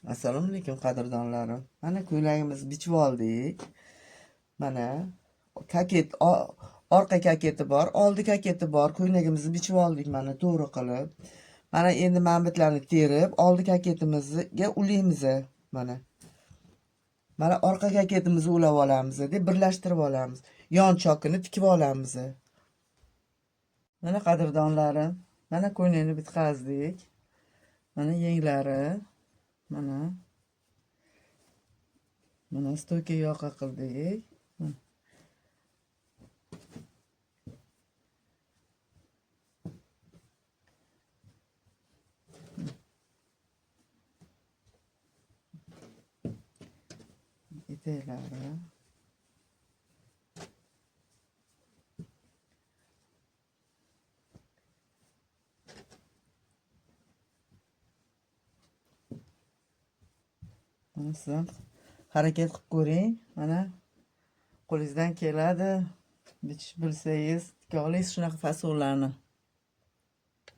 Assalomu alaykum, qadrdonlarim. Mana ko'ylagimizni bichib oldik. Mana koket, orqa koketi bor, oldi koketi bor. Ko'ylagimizni bichib oldik mana to'g'ri qilib. Mana endi mana bitlarni terib, oldi koketimizga ulaymiz mana. Mana orqa koketimizni ulab olamiz deb birlashtirib olamiz. Yon chokini tikib olamiz. Mana qadrdonlarim, mana ko'ylakni bitqazdik. Mana yenglari, mana mana stoyka yoqa qildik. Mana. Etaklari. Mana siz ham harakat qilib ko'ring. Mana qo'lingizdan keladi. Bichish bilsangiz, tika olasiz shunaqa fasonlarni.